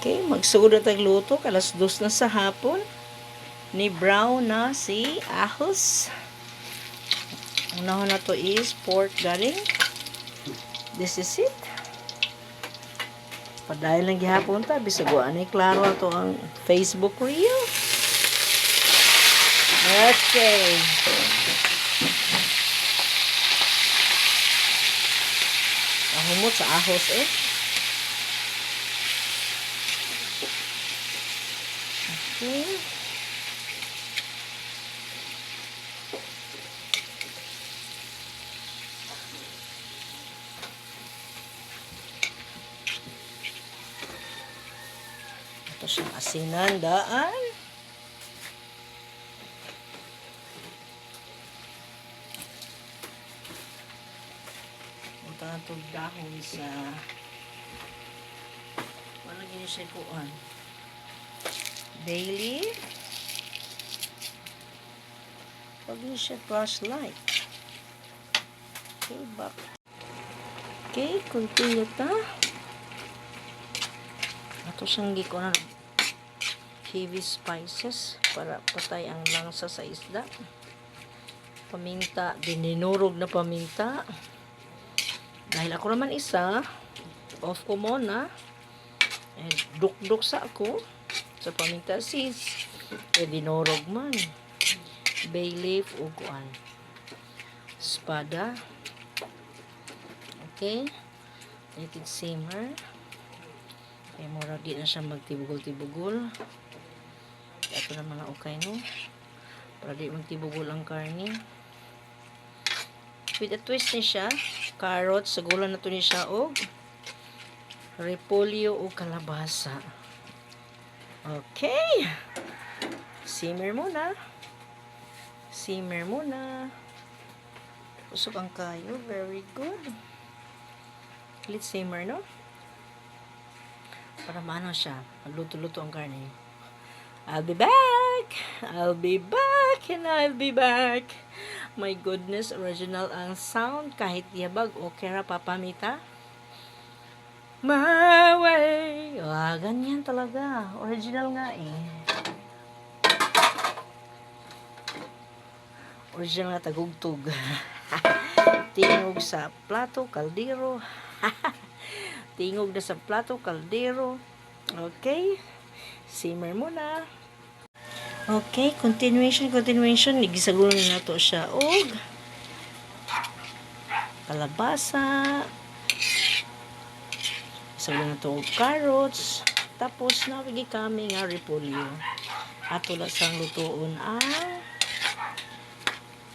Okay, magsugod na tag luto, 2:00 na sa hapon. Ni brown na si ahos. Unahon na to is pork galing. This is it. Padayon lang gihapon ta bisag wa ni klaro ato ang Facebook reel. Okay. Ahumot sa ahos eh. Okay. Ito siyang asinan, daan. Punta na ito dahon sa wala gini siya kuan. Bay leaf. Pag ni siya flashlight. Okay, back. Okay, continue ta. Ato siyang gikuan heavy spices para patay ang langsa sa isda. Paminta, dininurog na paminta. Dahil ako naman isa, off ko muna. And dukduk sa ako sa paminta sis. Eh, dinurog man. Bay leaf o kuan. Espada. Okay. Let it simmer. Kaya murag di na siya magtibugol-tibugol. Ito naman na okay, no? Para di magtibugol ang karne. With a twist ni siya, carrots, sagulan na to ni siya og repolyo o kalabasa. Okay. Simmer muna. Simmer muna. Usok ang kayo. Very good. Let's simmer, no? Para maano siya. Magluto-luto ang karne. I'll be back! I'll be back and I'll be back. My goodness, original ang sound. Kahit yabag, okay ra, papamita. My way. Ah, ganyan talaga. Original nga eh. Original nga tagugtog. Tingog sa plato, kaldero. Tingog na sa plato, kaldero. Okay. Simmer muna. Okay, continuation, continuation. Igisagulan na nato siya og kalabasa. Isagulan na to og carrots. Tapos nawigi kami nga repolyo. Ato lang sang lutuon ang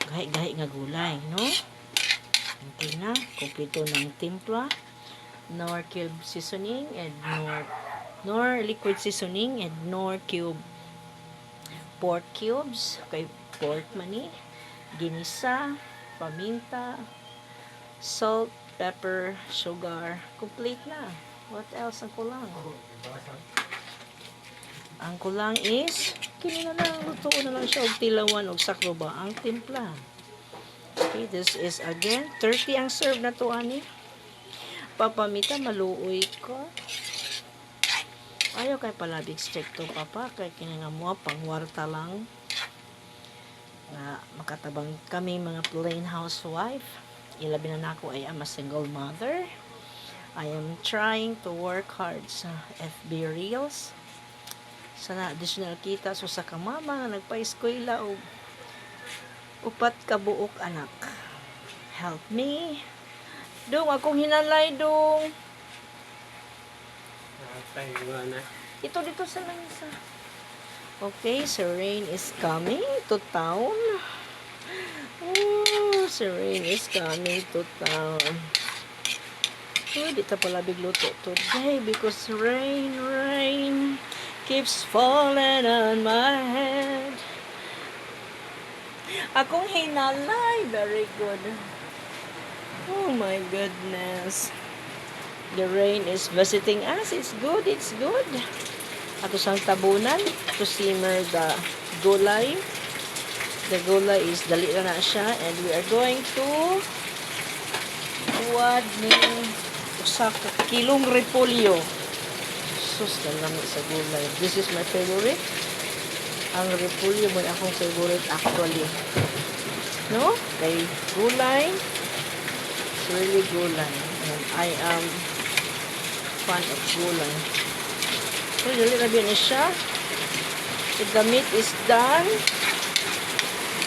gahi-gahi nga gulay, no? Okay na, kompleto ng timpla. Nor cube seasoning and nor liquid seasoning and nor cube pork cubes, kay pork mani, ginisa, paminta, salt, pepper, sugar, complete na. What else ang kulang? Ang kulang is kini na lang, lutuon na lang siya og tilawan og sakto ba ang timpla. Okay, this is again 30 ang serve na to ani. Papamita, maluoy ko. Ayaw kay palabig stricto, papa, kay kini nga mo pangwarta lang. Nga makatabang kami mga plain housewife. Ilabi na nako, I am a single mother. I am trying to work hard sa FB Reels. Sa na additional kita so sa kamama nga nagpa-eskwela og upat ka buok anak. Help me. Dong, akong hinalay, dong. Natay na. Ito dito sa langisa. Okay, so rain is coming to town. Oh, so rain is coming to town. Oh, di ta pala bigluto today because rain, rain keeps falling on my head. Akong hinalay. Very good. Oh my goodness. The rain is visiting us. It's good, it's good. Ato sang tabunan to simmer the gulay. The gulay is dali na na siya and we are going to tuwad ni usa ka kilong repolyo. Sus, kalami sa gulay. This is my favorite. Ang repolyo mo akong favorite actually. No? Kay gulay. It's really gulay. And I am fan of gulay. So, dali na ni siya. If the meat is done,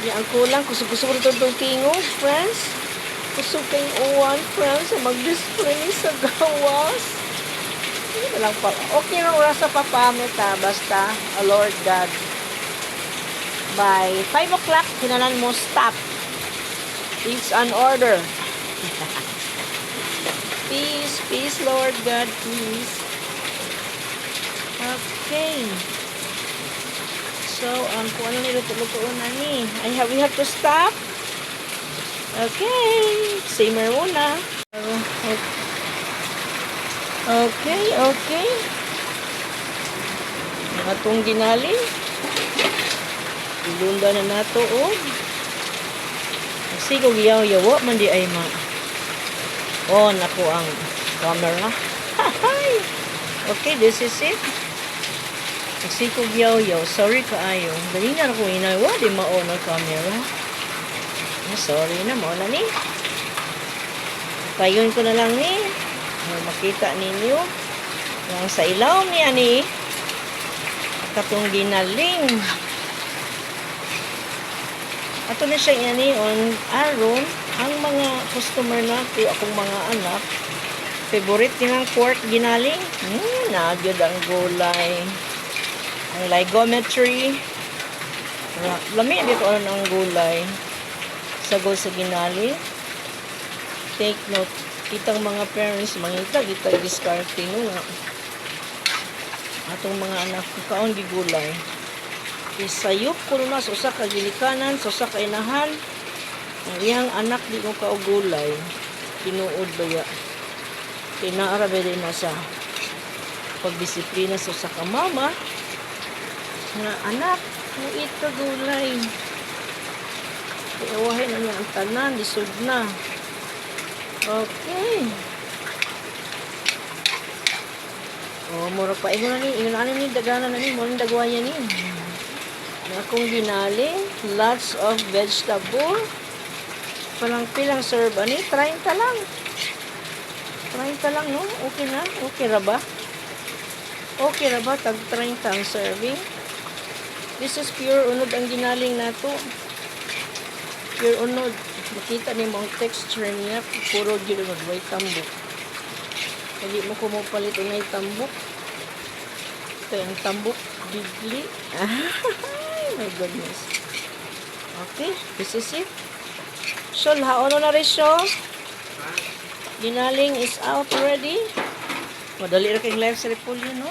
ya, ang kulang, kusog-kusog rin itong tingog, friends. Kusog kayong uwan, friends. Mag-display ni sa gawas. Hindi na lang pa. Okay na oras sa papamit ha. Basta, oh Lord God. By 5 o'clock, hinanan mo, stop. It's an order. Peace, peace, Lord God, peace. Okay. So, ang kung ano niluto-luto na ni. We have to stop. Okay. Simmer muna. Okay. Mga tong ginaling. Ilunda na nato, oh. Sigog yaw yawa man di ay ma. On ako ang camera. Okay, this is it. Sigog yaw yaw. Sorry kaayo. Dali na ako inay. Wa di ma-on ang camera. Ah, sorry na mo na ni. Payon ko na lang ni. Para makita ninyo. Ang sa ilaw niya ni. Katong ginaling. Ato na siya yani on aron ang mga customer nato, akong mga anak, favorite nilang pork ginaling. Nagyod ang gulay. Ang ligometry. Lami dito ano ang gulay. Sagol sa ginaling. Take note, kitang mga parents, mangita, kita diskarte no nga. Atong mga anak, kaon gigulay. Isayop ko na sa usa ka ginikanan, sa usa ka inahan. Ang iyang anak di ko kaugulay. Tinuod baya. Kinaara ba din na sa pagdisiplina sa usa ka mama nga anak, muit ka gulay. Kaya na niya ang tanan, lisod na. Okay. Oh, mura pa ingon ni, ingon ani ni dagana na ni, mo ni dagwaya ni. Ang akong ginaling, lots of vegetable. Palang pilang serve ani, 30 lang. 30 lang, no? Okay na? Okay ra ba? Okay ra ba tag 30 ang serving? This is pure unod ang ginaling nato. Pure unod. Makita nimo ang texture niya, puro gyud unod, way tambok. Dili mo ko mo palit unay tambok. Kay ang tambok bigli. Ay, my goodness. Okay, this is it. So, haono na rin siya. Ginaling is out already. Madali ra kayong live sa repolyo, no?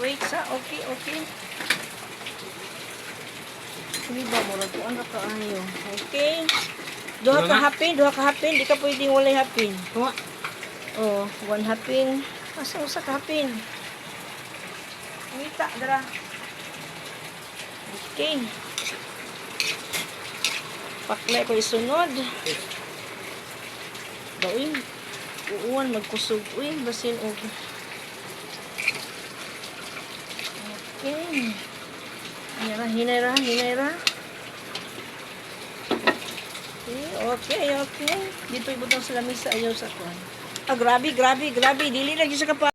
Wait sa, okay. Hindi ba, murag kuan ra kaayo. Okay. Duha ka hapin, duha ka hapin. Di ka pwedeng walay hapin. Kuha. Oh, one hapin. Asa usa ka hapin? Ngita, dara. Okay. Paklay ko isunod. Baoy, uuwan magkusog. Uy, basin og. Okay. Hinayra, hinayra, hinayra. Okay. Dito ibutang sa lamisa ayaw sa kuan. Ah, grabe, grabe, grabe. Dili lagi sa kapa.